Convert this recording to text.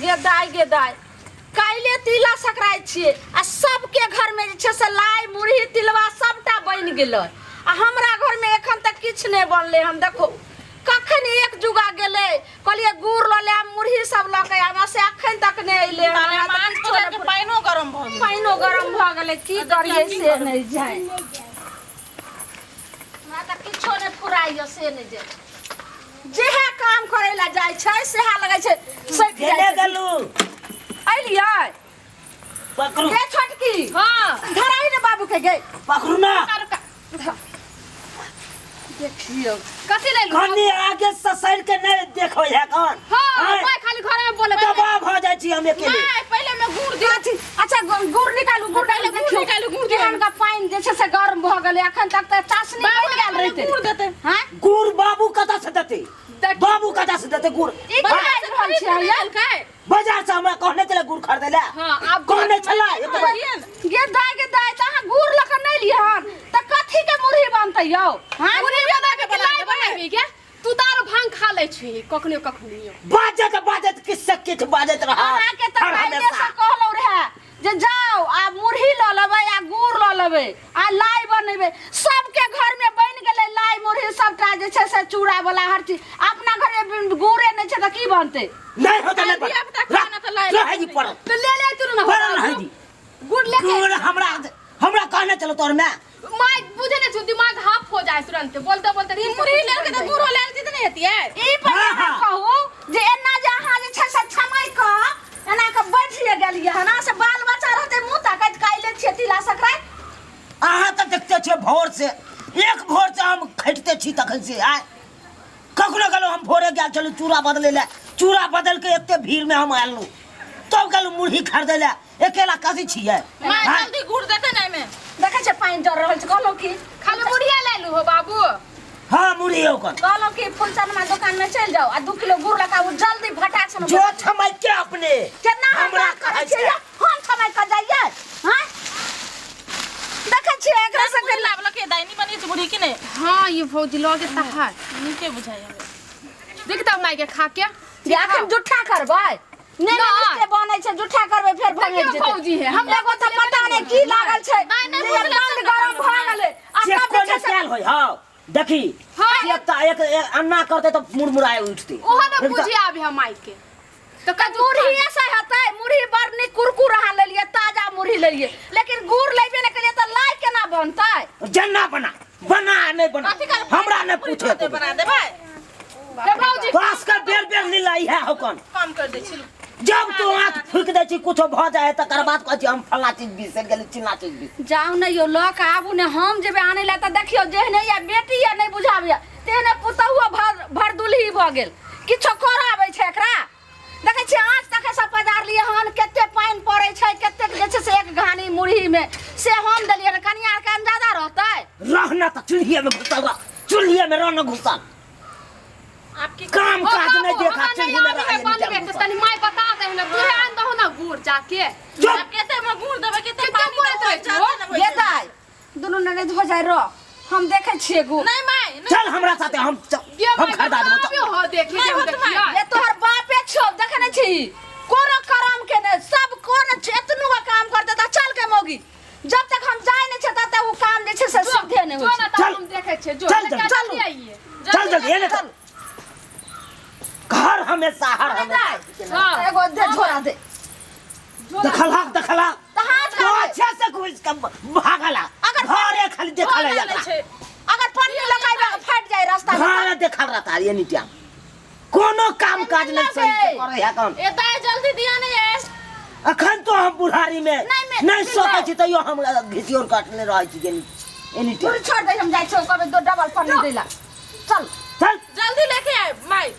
गे दाइ गे दाइ, काल्हि तिला संक्रांति छियै आ सबके घरमे जे छै से लाइ मुरही तिलवा सबटा बनि गेलै आ हमरा घरमे एखन तक किछु नहि बनलै हन। देखो कखन एक जुगा गेलै, कहलियै गुड़ लऽ ले, मुरही सब लऽ के आब, से एखन तक नहि अयलै हन। हमरा तऽ किछो नहि पानिओ गरम भऽ गेलै, पानिओ गरम भऽ गेलै, की करियै से नहि जानि, हमरा तऽ किछो नहि फुराइए से नहि जानि। जेहे काम करै लए जाइ छै सेहे लगै छै सटि जाइ केने छै। गेलू? अयलियै। पकड़ू। गे छोटकी। हाँ। धराही ने बाबू के गे। पकड़ू ना। देखियौ। कथी ले लू? कनी आगे ससैर के नहीं देखो है कौन। हाँ, आँय, मैं खाली घर में बोले। तबाह भऽ जाइ छी हम अकेले। नहीं, पहले मैं गुड़ दे। अथी, अच्छा गुड़ निकालू, गुड़ पहले निकालू, गुड़ देखियौ। निकालू, गुड़ दियौ। केहन का पानि जे छै से गरम भऽ गेलै, अखन तक तऽ चाशनी बाबू, बनि गेल पहले रहितै। गुड़ देतै। हाँ? गुड़ बाबू कतऽ से देतै? देख। बाबू कतऽ से देतै गुड़? ई की बाजि रहल छियै अहाँ यै? काय? बाजार से हमरा कहने छलै गुड़ खरीदै लए। हाँ, आब कहने छलै एक बेर। गे दाइ, गे दाइ, तऽ अहाँ गुड़ लऽ कऽ नहि लियै हन तऽ कथी के मुरही बनतै यौ? हाँ? मुरही बना के बना देबै गे। तू तऽ आरो भांग खा लै छी कखनो कखनो। बाजत बाजत किछु से किछु बाजत रहत। अहाँके तऽ हर काल्हिए हमेशा। से कहलहुँ रहए जे जाउ आ मुरही लऽ लेबै आ गुड़ लऽ लेबै आ लाइ बनेबै। सबके घरमे बनि गेलै लाइ मुरही सबटा जे छै से चूड़ा वाला हर चीज, अपना घरमे गुड़े नहि छै तऽ की बनतै? नहि होतै नहि धिया पुता खाना तऽ लाइ रहै दी पड़ल। तऽ ले ले तू ना। पड़ल रहै दी। गुड़ लेके गुड़ हमरा हमरा कहने चलो तोर माय। माय बुझे नहीं छु, दिमाग हाफ हो जाए तुरंत बोलते बोलते। मुरही ले के तऽ गुड़ो ले लेती तऽ नहीं हेतियै। ई पहिले हाँ, अहाँ हाँ। कहू जे एना जे अहाँ जे छै से छमाइ कऽ एना कऽ बैठिए गेलियै हन, से बाल बच्चा रहतै मुँह ताकैत काल्हि छियै तिला संक्रांति। अहाँ तऽ देखते छियै भोर से एक भोर से हम खटिते छी तखन से आय कखनो गेलहुँ हम भोरे गेल छलहुँ चूड़ा बदलै लए, चूड़ा बदल के एते भीड़ में हम आयल तब गेलहुँ मुरही खरीदै लए, अकेला कथी छियै? माय आँय? जल्दी गुड़ देते ना एमे। देखै छै पानि जर रहल छै, कहलहुँ की खाली मुढ़िया ले लू हो बाबू। हाँ मुरही ओकर। कहलहुँ कि फुलचनमा दुकान में चलि जाउ आ 2 किलो गुड़ लऽ कऽ आबू जल्दी फटाक से। जो छमाइ के अपने। केना हम हमरा बात करै कहै छियै? छै। हम छमाइ कऽ जाइयै? हाँ? देखै छियै एकरा सबके। लाबल के दाइनी बनी छै मुरही की नहीं? हाँ ये भौजी लगे तहार नीके बुझाइ हमे। देख तब माय के खा के। जे अखन जुठा करबै? नहि, नहि। नहि बनै छै, जुठा करबै फेर भंगि देखियौ जेतै। भौजी है, हमरा एगो तऽ पता नहि की लागल छै। नहि, नहि, जे बुझल बंद छै, गरम भऽ गेलै आ चेक तब जे कोने छै से कैल होय? हाँ देखी। हाँ। चेक तऽ एक एक अन्ना करतै तऽ मुरमुराए उठतै। ओहो ने एक तऽ बुझि आबे हम माय के। तऽ तऽ मुरहीए से हेतै? मुरही बड़ नीक कुरकुर अहाँ लेलियै, ताजा मुरही लेलियै, लेकिन गुड़ लेबे नहि केलियै तऽ लाइ केना बनतै? जेना बना बना नहि बना हमरा नहि पूछे को। बना देबै हे भौजी। पास का बेर बेर लीला इएह हो कन। काम कर दै छी। जब तू आँख फूक दै छी कुछो भऽ जाइ है तकर बाद कहै छी हम फल्लाँ चीज बिसरि गेली चिल्लाँ चीज बिसरि। जाउ ने यौ लऽ कऽ आबू ने, हम जेबै आनै लए तऽ देखियौ जेहने यऽ बेटी यऽ नहि बुझाबैया तेहने पुतहुओ भर भरदुलही भऽ गेल, किछो करऽ आबै छै एकरा? देखै छियै आँच तखन सब पजारलियै हन, कते पानि पड़ै छै, कतेक जे छै से एक घानी मुरहीमे से हम देलियै हन, कनिया आरके अंदाजा रहतै? रहना तऽ चूल्हिएमे घुसल रह, चूल्हिएमे रह न घुसल। आपकी काम ओ काज बाबू, नहीं देखा, हमरा नहीं चूल्ही में आबे रह है बनबे, तो तनी माय बता दे हमरा, तू आन दहो ना गुड़ जाके। चुप। केते में गुड़ देबै, केते पानी बोलैत देबै, रहै छहो? गे दाइ, दुनू ननद हो जाय रह, हम देखै छियै गुड़। नहीं माय, नहीं। चल हमरा साथे, हम गे हम माय, खरीदा देबो, चल। आबियो हो देखी, नहीं हम होत माय। देखियै। ये तोहर बापे छौ, देखै नै छी कोनो करम के नै, सब कोनो छै, एतनो का काम करते तऽ चल के मौगी, जब तक हम जाय नै छै तब तक उ काम जे छै से जो, सीधे नै जो होइ ना छै। तब चल। हम देखै छियै, जो। चल, लेके चल, जल्दी चलू। आइए। चल जल्दी, एने चल। घर हमेशा हर हमेशा। हाँ। एगो दे झोरा दे। देखलहक देखलहक। तऽ हाथ तो काटे। अच्छे से घुस के भागला। अगर घरे खाली देखल है एकरा। अगर पन्नी लगाइबे फाटि जाय रास्ता में। घरे देखल रहता है एनी टाइम। कोनो काम काज नहीं सही से करे है कौन। ए दाइ जल्दी दिया नहीं है। अखन तो हम बुढ़ारी में नहीं, मैं- नहीं सोचे छी तैयो हम घिसियोर काटने रहै छी एनी तू टाइम। छोड़ दे, हम जाइ छियौ कभी दो डबल पन्नी दैला। चल चल जल्दी लेके आए माई।